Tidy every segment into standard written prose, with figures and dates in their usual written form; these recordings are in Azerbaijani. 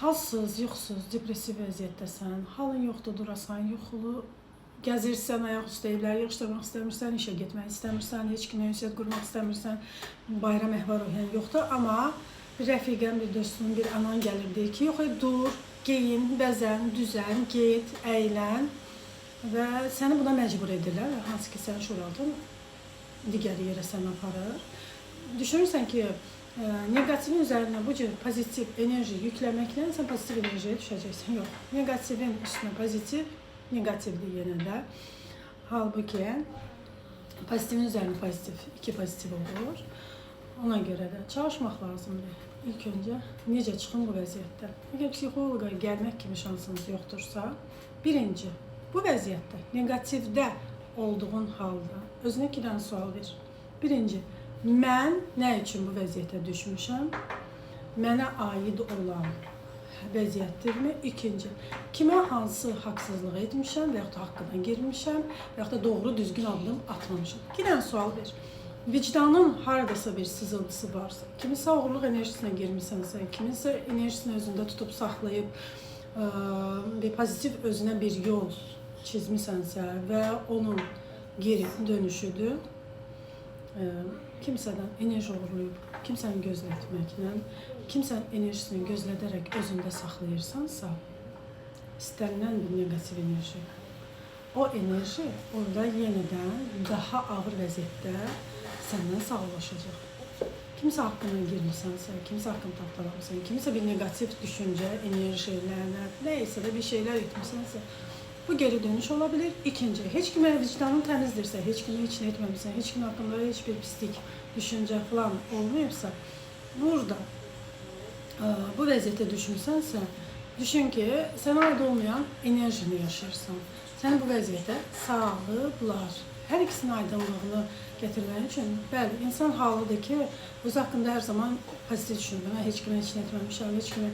Halsız, yuxusuz, depressiv vəziyyətdəsən, halın yoxdur, durasan, yuxulu gəzirsən, ayaq üstə evləri yığışdırmaq istəmirsən, işə getmək istəmirsən, heç kimlə ünsiyyət qurmaq istəmirsən, bayram əhval-ruhiyyən yoxdur, amma bir rəfiqən, bir dostun, bir anan gəlir, deyir ki, yox, dur, geyin, bəzən, düzən, get, əylən və səni buna məcbur edirlər, hansı ki, sənin şuuraltın digər yerə səni aparır. Düşünürsən ki, negativin üzərinə bu cür pozitiv enerji yükləməklə sən pozitiv enerjiyə düşəcəksən. Yox, negativin üstünə pozitiv, negativdir yenə də. Halbuki pozitivin üzərinə pozitiv, iki pozitiv olur. Ona görə də çalışmaq lazımdır. İlk öncə necə çıxım bu vəziyyətdən? Əgər psixoloqa gəlmək kimi şansınız yoxdursa, birinci, bu vəziyyətdə, negativdə olduğun halda özünə iki dənə sual ver. Birinci, mən nə üçün bu vəziyyətə düşmüşəm? Mənə aid olan vəziyyətdirmi? İkinci, kimə hansı haqsızlıq etmişəm və yaxud da haqqına girmişəm və yaxud da doğru düzgün addım atmamışam? İki dənə sual ver. Vicdanın haradasa bir sızıltısı varsa, kimisə oğurluq enerjisinə girmisənsə, kiminsə enerjisini özündə tutub saxlayıb bir pozitiv özünə bir yol çizmisənsə və onun geri dönüşüdür. Kimsədən enerji oğurlayıb, kimsəni gözlətməklə, kimsənin enerjisini gözlədərək özündə saxlayırsansa, istənilən bir negativ enerji, o enerji orada yenidən daha ağır vəziyyətdə səndən sağollaşacaq. Kimsə haqqına girmisənsə, kimsə haqqını tapdalamısan, kimsə bir negativ düşüncə, enerji, lənət, nə isə də bir şeylər etmisənsə, bu geri dönüş ola bilir. İkinci, heç kimə vicdanın təmizdirsə, heç kimə heç nə etməmisən, heç kimin haqqında heç bir pislik düşüncə falan olmayıbsa, burada bu vəziyyətə düşmüsənsə, düşün ki, sənə aid olmayan enerjini yaşayırsan. Səni bu vəziyyətə salıblar. Hər ikisinin aydınlığını gətirmək üçün, bəli, insan halıdır ki, öz haqqında hər zaman pozitiv düşünür. Mən heç kimə heç nə etməmişəm, heç kimə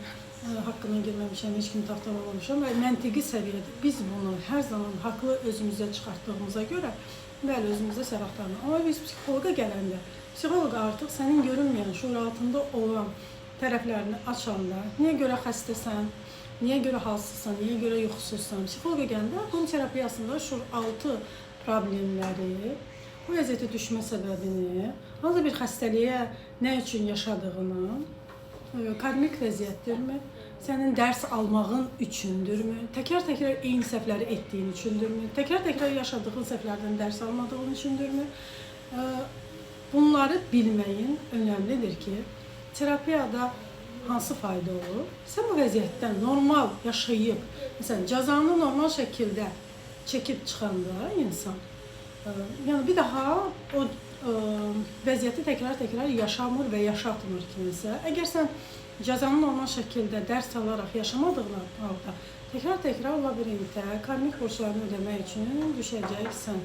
haqqına girməmişəm, heç kimi tapdalamamışam və məntiqi səviyyədə biz bunu hər zaman haqlı özümüzə çıxartdığımıza görə, bəli, özümüzə səhv axtarmaq. Amma biz psixoloqa gələndə, psixoloq artıq sənin görünməyən, şuuraltında olan tərəflərini açanda, niyə görə xəstəsən, niyə görə halsızsan, niyə görə yuxusuzsan, psixoloqa gələndə bunun terapiyasında şuuraltı problemləri, bu vəziyyətə düşmə səbəbini, hansı bir xəstəliyə nə üçün yaşadığını, karmik vəziyyətdirmi, sənin dərs almağın üçündürmü, təkrar-təkrar eyni səhvləri etdiyin üçündürmü, təkrar-təkrar yaşadığın səhvlərdən dərs almadığın üçündürmü? Bunları bilməyin önəmlidir ki, terapiyada hansı fayda olur? Sən bu vəziyyətdən normal yaşayıb, məsələn, cəzanı normal şəkildə çəkib çıxanda insan, yəni bir daha o vəziyyəti təkrar-təkrar yaşamır və yaşatmır kiminsə. Əgər sən cəzanı normal şəkildə dərs alaraq yaşamadığın halda təkrar-təkrar labirintə, karmik borclarını ödəmək üçün düşəcəksən.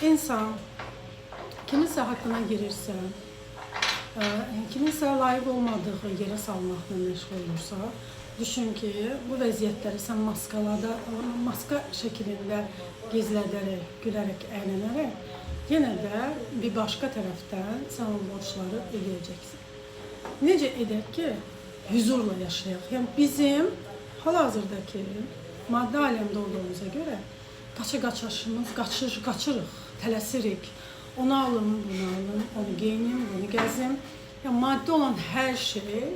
İnsan kiminsə haqqına girirsə, kiminsə layiq olmadığı yerə salmaqla məşğul olursa, düşün ki, bu vəziyyətləri sən maska şəklində gizlədərək, gülərək, əylənərək yenə də bir başqa tərəfdən sən o borcları ödəyəcəksən. Necə edək ki, hüzurla yaşayaq? Yəni bizim hal-hazırdakı maddi aləmdə olduğumuza görə qaça-qaçaşımız, qaçırıq, tələsirik. Onu alım, bunu alım, onu geyinim, bunu gəzim. Yəni maddi olan hər şey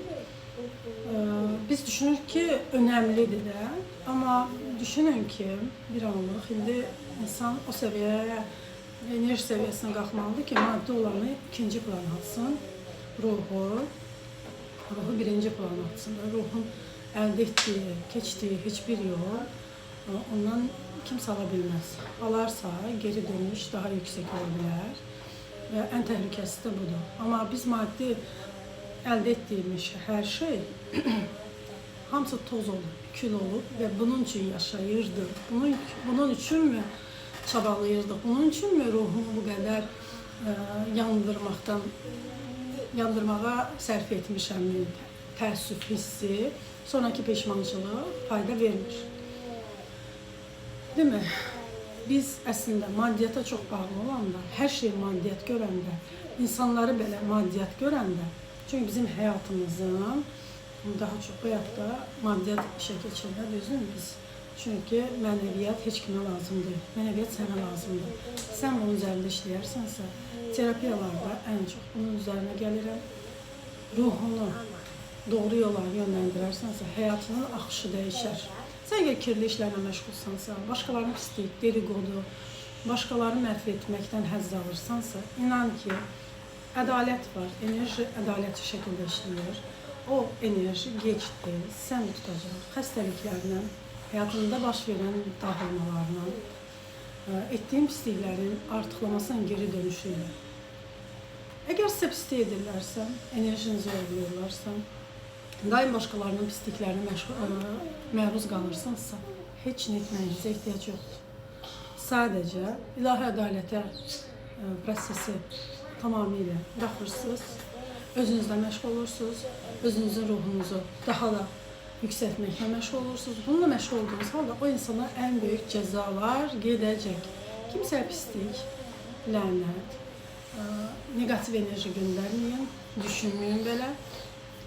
biz düşünürük ki, önəmlidir də. Amma düşünün ki, bir anlıq indi insan o səviyyəyə, enerji səviyyəsinə qalxmalıdır ki, maddi olanı ikinci plana atsın, ruhu birinci plana atsın. Ruhun əldə etdiyi, keçdiyi heç bir yol ondan kimsə ala bilməz. Alarsa geri dönüş daha yüksək ola bilər və ən təhlükəsiz də budur. Amma biz maddi əldə etdiyimiz hər şey hamısı toz olub, kül olub və bunun üçün yaşayırdıq. Bunun üçün mü çabalayırdıq? Bunun üçün mü ruhumu bu qədər yandırmağa sərf etmişəm təəssüf hissi, sonraki peşmançılıq fayda vermir. Değil mi? Biz əslində maddiyyata çox bağlı olanda, hər şey maddiyyat görəndə, insanları belə maddiyyat görəndə, çünki bizim həyatımızın Daha çox bu həyatda maddiyyat işə keçir də, düzdürmü biz? Çünki mənəviyyat heç kimə lazım deyil. Mənəviyyat sənə lazımdır. Sən bunun üzərində işləyərsənsə, terapiyalarda ən çox bunun üzərinə gəlirəm. Ruhunu doğru yola yönləndirərsənsə, həyatının axışı dəyişər. Sən əgər kirli işlərlə məşğulsansa, başqalarını pislik, dedikodu, başqalarını məhv etməkdən həzz alırsansa, inan ki, ədalət var, enerji ədalətli şəkildə işləyir. O enerji gecikdi, sən tutacaq xəstəliklərlə, həyatında baş verən dağılmalarla, etdiyin pisliklərin artıqlamasının geri dönüşü ilə. Əgər sizə pislik edirlərsə, enerjinizi oğurlayırlarsa, daim başqalarının pisliklərinə məruz qalırsansa, heç nə etməyinizə ehtiyac yoxdur. Sadəcə ilahi ədalətə prosesi tamamilə buraxırsınız, özünüzlə məşğul olursunuz, özünüzün ruhunuzu daha da yüksəltməklə məşğul olursunuz. Bununla məşğul olduğunuz halda o insana ən böyük cəzalar gedəcək. Kimsəyə pislik, lənət, negativ enerji göndərməyin, düşünməyin belə.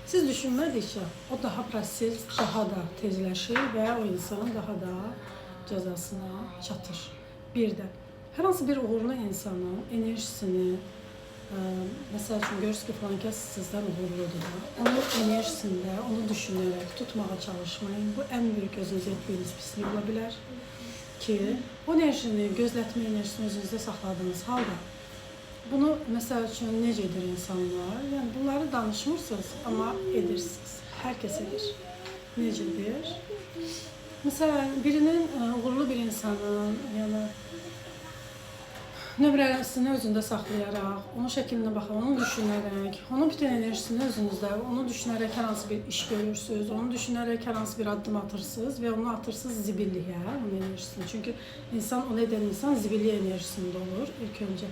Siz düşünmədikcə o daha proses daha da tezləşir və o insan daha da cəzasına çatır. Bir də hər hansı bir uğurlu insanın enerjisini, məsəl üçün görürsünüz ki, filan kəs sizdən uğurludur da, onun enerjisində onu düşünərək tutmağa çalışmayın. Bu ən böyük özünüzə etdiyiniz pislik ola bilər ki, o enerjini, gözlətmə enerjisini özünüzdə saxladığınız halda bunu məsəl üçün necə edir insanlar? Yəni bunları danışmırsınız, amma edirsiniz. Hər kəs edir. Necə edir? Məsələn, birinin, uğurlu bir insanın, yəni nömrəsini özündə saxlayaraq, onun şəklinə baxaraq, onu düşünərək, onun bütün enerjisini özünüzdə, onu düşünərək hər hansı bir iş görürsünüz, onu düşünərək hər hansı bir addım atırsınız və onu atırsınız zibilliyə, onun enerjisini. Çünki insan, onu edən insan zibillik enerjisində olur. İlk öncə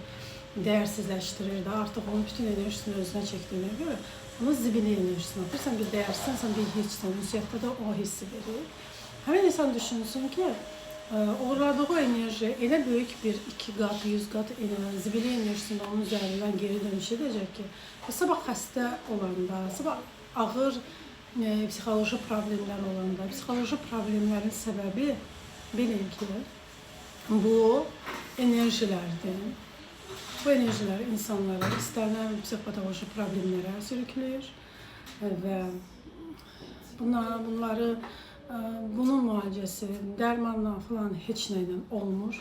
dəyərsizləşdirir də, artıq onun bütün enerjisini özünə çəkdiyinə görə onu zibillik enerjisini atır. Sən bir dəyərsən, sən bir heçsən, ünsiyyətdə də o hissi verir. Həmin insan düşünsün ki, uğurladığı enerji elə böyük bir 2 qat, 100 qat zibillik enerjisini onun üzərindən geri dönüş edəcək ki, sabah xəstə olanda, sabah ağır psixoloji problemlər olanda, psixoloji problemlərin səbəbi bilin ki, bu enerjilərdir. Bu enerjilər insanları istənilən psixopatoloji problemlərə sürükləyir və bunun müalicəsi dərmanla falan heç nə ilə olmur.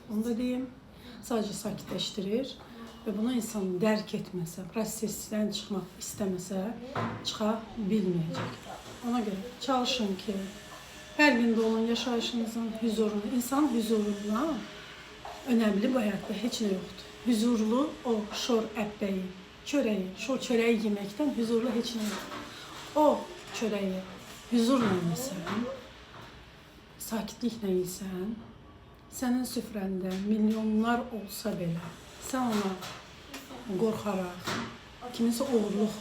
Onu da deyim. Sadəcə sakitləşdirir və bunu insan dərk etməsə, prosesdən çıxmaq istəməsə, çıxa bilməyəcək. Ona görə çalışın ki, hər gün də olun yaşayışınızın hüzurunu, insan hüzurundan önəmli bu həyatda heç nə yoxdur. Hüzurlu o şor əbbəyi, çörəyi, şor çörəyi yeməkdən hüzurlu heç nə yoxdur. O çörəyi hüzurla yesən, sakitliklə yesən, sənin süfrəndə milyonlar olsa belə, sən ona qorxaraq, kiminsə oğurluq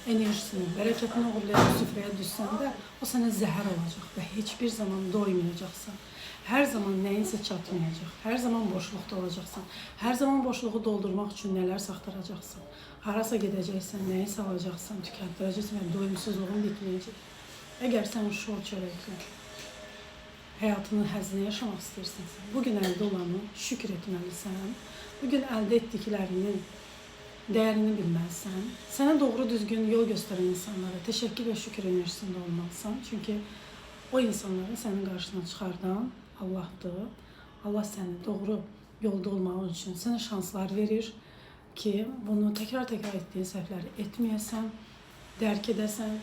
enerjisini, bərəkətini oğurlayaraq süfrəyə düşsən də, o sənə zəhər olacaq və heç bir zaman doymayacaqsan. Hər zaman nəyinsə çatmayacaq, hər zaman boşluqda olacaqsan, hər zaman boşluğu doldurmaq üçün nələr saxtaracaqsan, harasa gedəcəksən, nəyisə alacaqsan, tükəndirəcəksən və doyumsuzluğun bitməyəcək. Əgər sən şor çörəklə həyatının həzzini yaşamaq istəyirsənsə, bugün əldə olanı şükür etməlisən, bugün əldə etdiklərinin dəyərini bilməlisən, sənə doğru düzgün yol göstərən insanlara təşəkkür və şükür enerjisində olmalısan. Çünki o insanları sənin qarşına çıxardan Allahdır. Allah səni doğru yolda olmağın üçün sənə şanslar verir ki, bunu təkrar-təkrar etdiyin səhvləri etməyəsən, dərk edəsən.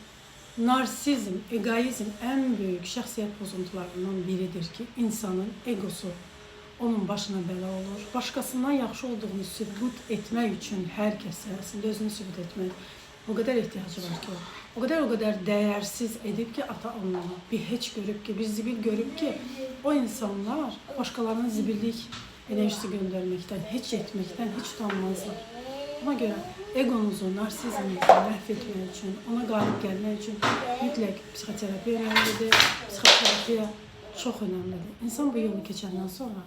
Narsizm, egoizm ən böyük şəxsiyyət pozuntularından biridir ki, insanın egosu onun başına bəla olur. Başqasından yaxşı olduğunu sübut etmək üçün hər kəsə, əslində özünü sübut etmək o qədər ehtiyacı var ki, o qədər dəyərsiz edib ki, ata onu bir heç görüb ki, bir zibil görüb ki, o insanlar başqalarına zibillik enerjisi göndərməkdən, heç etməkdən heç utanmazlar. Ona görə egonuzu, narsizminizi məhv etmək üçün, ona qalib gəlmək üçün mütləq psixoterapiya önəmlidir. Psixoterapiya çox önəmlidir. İnsan bu yolu keçəndən sonra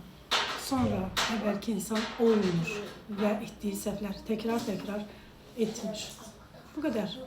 əvvəlki insan olmur və etdiyi səhvləri təkrar-təkrar etmir. Bu qədər.